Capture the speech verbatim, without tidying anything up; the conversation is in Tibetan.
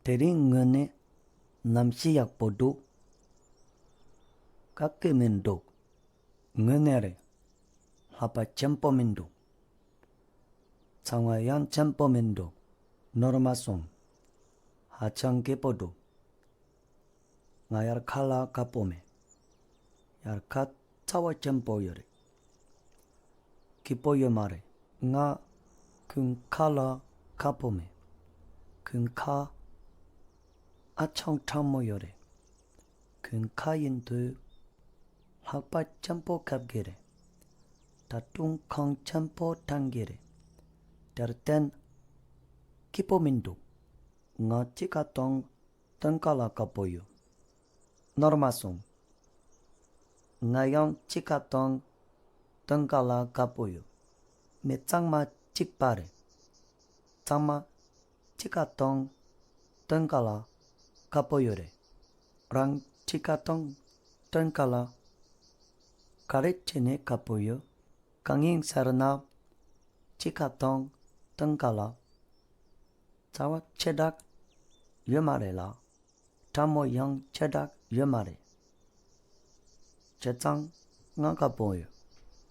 དེ་རིང་དངོས་གནས་གནམ་གཤིས་ཡག་པོ་འདུག། དགའ་གི་མི་འདུག། དངོས་གནས་རེད། ལྷགས་པ་ཆེན་པོ་མི་འདུག། ཚ་བ་ཡང་ཆེན་པོ་མི་འདུག། ནོར་མ་སོང་། ཧ་ཅང་སྐྱིད་པོ་འདུག། ང་དབྱར་ཁ་ལ་དགའ་པོ་མེད། དབྱར་ཁ་ཚ་བ་ཆེན་པོ་ཡོད་རེད། སྐྱིད་པོ་ཡོད་མ་རེད། ང་དགུན་ཁ་ལ་དགའ་པོ་མེད། དགུན་ཁ་ཨ་ཅང་གྲང་མོ་ཡོད་རེད། དགུན་ཁ་ཡིན་དུས་ལྷགས་པ་ཆེན་པོ་ཁྱབ་གི་རེད། ད་དུང་གངས་ཆེན་པོ་གྲང་གི་རེད། དེར་བརྟེན་སྐྱིད་པོ་མི་འདུག། ང་དཔྱིད་ཀ་དང་སྟོན་ཁ་ལ་དགའ་པོ་ཡོད། ནོར་མ་སོང་། ང་ཡང་དཔྱིད་ཀ་དང་སྟོན་ཁ་ལ་དགའ་པོ་ཡོད། མི་ཚང་མ་གཅིག་པ་རེད། ཚང་མ་དཔྱིད་ཀ་དང་སྟོན་ཁ་ལ་དགའ་པོ་ཡོད་རེད། རང་དཔྱིད་ཀ་དང་སྟོན་ཁ་ལ་ག་རེ་བྱས་ནས་དགའ་པོ་ཡོད། གང་ཡིན་ཟེར་ན། དཔྱིད་ཀ་དང་སྟོན་ཁ་ལ་ཚ་བ་ཆེ་དྲགས་ཡོད་མ་རེད་ལ། གྲང་མོ་ཡང་ཆེ་དྲགས་ཡོད་མ་རེད། བྱས་ཙང་ང་དགའ་པོ་ཡོད།